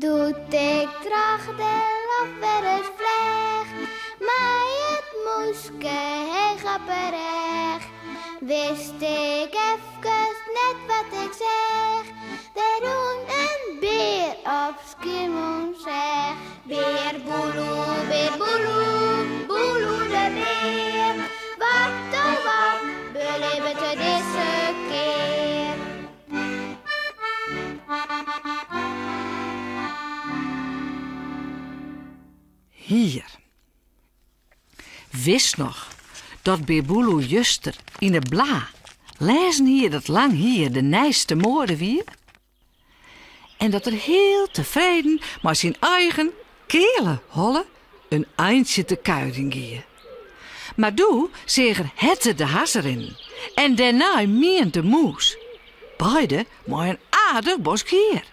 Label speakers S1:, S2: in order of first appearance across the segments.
S1: Doe't ik troch de loft wer ris fleach, mei it mûske heech op 'e rêch, wist ik efkes net wat ik seach. Der rûn in bear op Skiermûntseach. Bear Boeloe, bear Boeloe, Boeloe de bear. Wat oh wat belibbet er dizze kear?
S2: Hier. Witst noch dat Bear Boeloe juster yn 'e bla lêzen hie dat lang hier de nijste moade wie? En dat er hiel tefreden mei syn eigen keale holle in eintsje te kuierjen gie. Mar doe seach er Hette de hazze rinnen en dêrnei Mient de mûs, beide mei in aardich bosk hier.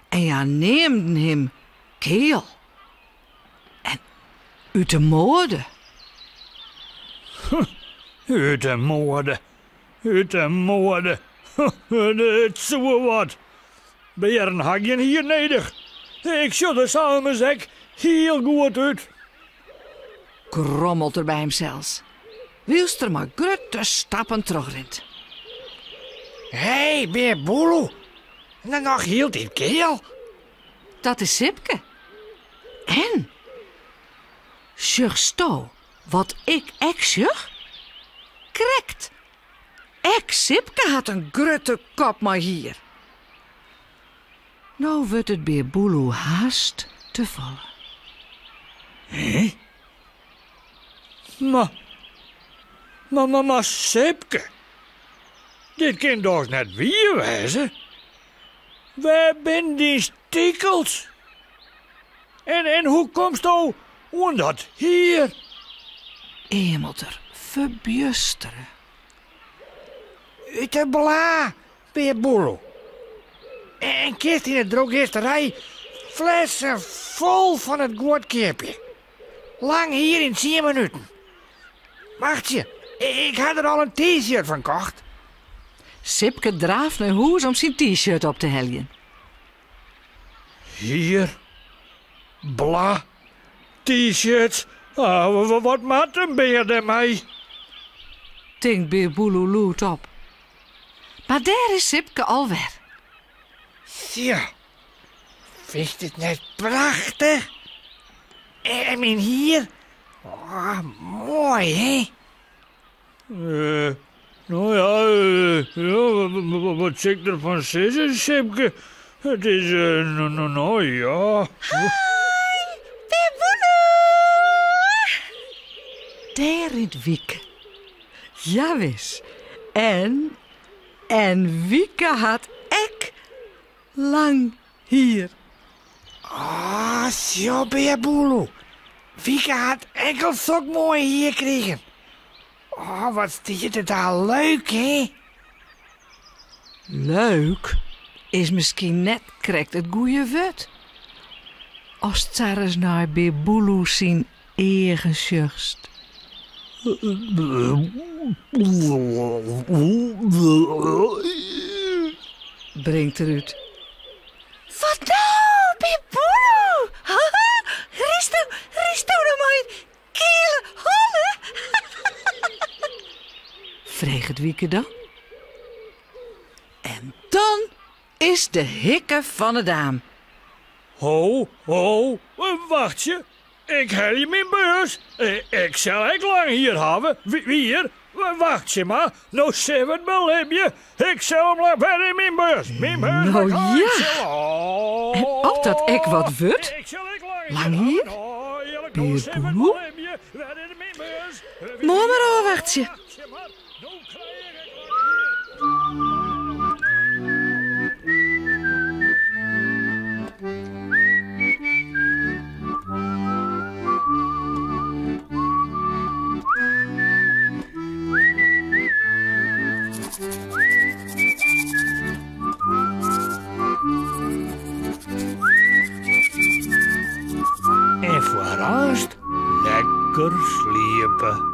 S2: En hja neamden him keal en út 'e moade.
S3: Ut 'e moade. Ut 'e moade. It soe wat. Bearen ha gjin hier nedich. Ik sjoch der sa ommers ek hiel goed út.
S2: Grommelt er by himsels, wylst er mei grutte stappen trochrint.
S4: Hé, Bear Boeloe. Noch hieltyd keal?
S2: Dat is Sipke. En sjochsto wat ik ek sjoch? Krekt! Ek Sipke hat in grutte kop mei hier. No wurdt it Bear Boeloe hast te folle.
S3: Hé? Mar, mar, mar, mar Sipke, dit kin dochs net wier wêze? Wêr binne dyn stikels? En, en hoe komsto oan dat hier?
S2: Eamelt er ferbjustere.
S4: Ut de bla, Bear Boeloe. En kinst yn de drogisterij flessen fol fan it guod keapje. Lang hier yn tsien minuten. Wachtsje, ik ha der al in T-shirt fan kocht.
S2: Sipke draaft nei hûs om syn T-shirt op te heljen.
S3: Hier, bla, T-shirts, ah, wat moat in bear dêrmei?
S2: Tinkt Bear Boeloe lûdop. Mar dêr is Sipke alwer.
S4: Sjoch, fynst it net prachtich? En myn hier? Oh, moai, hè?
S3: Eh, no ja, ja, wat sil ik derfan sizze, Sipke? It is, no, no, no, ja.
S2: Hi, Bear Boeloe! Dêr rint Wieke. Jawis. En, en Wieke hat ek lang hier.
S4: Ah, sjoch, Bear Boeloe. Wieke hat ek al sok moai hier krigen. Oh, wat stiet it daar leuk, hè?
S2: Leuk is miskien net krekt it goeie wurd. Ast sa ris nei Bear Boeloe syn eagen sjochst. Bringt er út. Wat no, Bear Boeloe? Rinsto, rinsto no mei in keale holle? Freget Wieke dan. En dan is de hikke fan 'e daam.
S3: Ho, ho, wachtsje. Ik helje myn beurs. Ik sil ek lang hier hawwe. Wier, wachtsje mar. No sille we it belibje. Ik sil him lang wer yn myn beurs. Myn beurs.
S2: No ja. En oft dat ek wat wurdt? Lang hier? Bear Boeloe? Moarn mar ôfwachtsje.
S3: En foar aanst lekker sliepe.